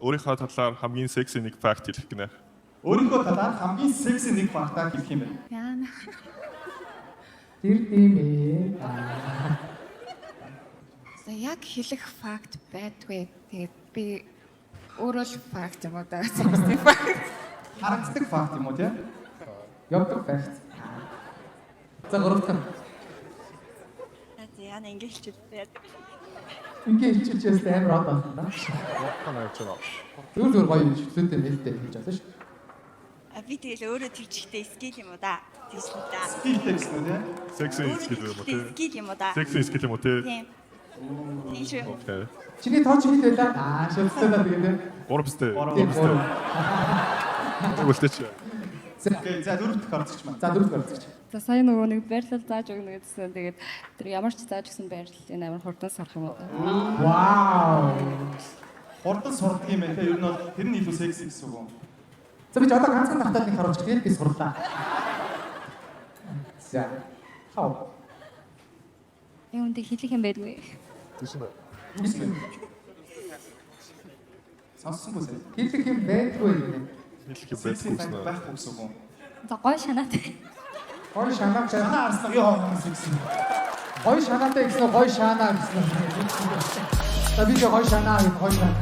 Өөрийнхөө талаар хамгийн секси нэг fact хэлэх гинэ. Өөрийнхөө талаар хамгийн секси нэг fact аа хэлэх юм байна. Яана. Тэр тийм ээ. За, яг хэлэх fact байдгүй. Тэгээд би өөрөө л fact юм уу да. Секси fact. Харагддаг fact юм уу, тий? Явдаг fact. За, гурав дахь. За, яана, ингэ хэлчихвэл яадаг. Ингээ хэлчихээс амар од болно да. Зүгээр зүгээр гоё чөлөөтэй нээлттэй хийж болно шүү. А би тэгэл өөрөө тэр чигтээ skill юм уу да. Тэгж л да. Skill тэй гэсэн үү, тий? Секси Өөрөө skill тэр юм уу, чигтээ тий? skill юм уу да. Секси skill юм уу, тий? Тийм. Тийм шүү. Okay. Чиний тоо чи хэд байлаа? Аа, шилжлээ да, тэгээд тий. Гурав сте. Гурав. Тийм, гурав. Үлдээч. За. Okay, за, дөрөв дэх орцогч маань. За, дөрөв дэх орцогч. За, сая нөгөө нэг байрлал зааж өгнө гэдсэн. Тэгээд тэр ямар ч зааж өгсөн байрлалыг амар хурдан сурах юм уу да. Вау. Хурдан сурдаг юм байна, тий? Ер нь бол тэр нь илүү секси гэсэн үг үү? За, би ч одоо ганцхан тавтаад нэг харуулж, тэгээд би сурлаа. За. Хау. Юм дэ хэлэх юм байдгүй. Сонссонгүй сая. Хэлэх юм байдгүй гэнэ. Хэлэх юм Секси байдгүй fact гэсэн. байхгүй гэсэн үг үү? За, гой шанаатай. Гой шанаа. Шанаа арслан ёо, секси. Гой шанаатай гэсэн, гой шаанаа гэсэн. За, би ч гой шанаа гэх, гой шанаа.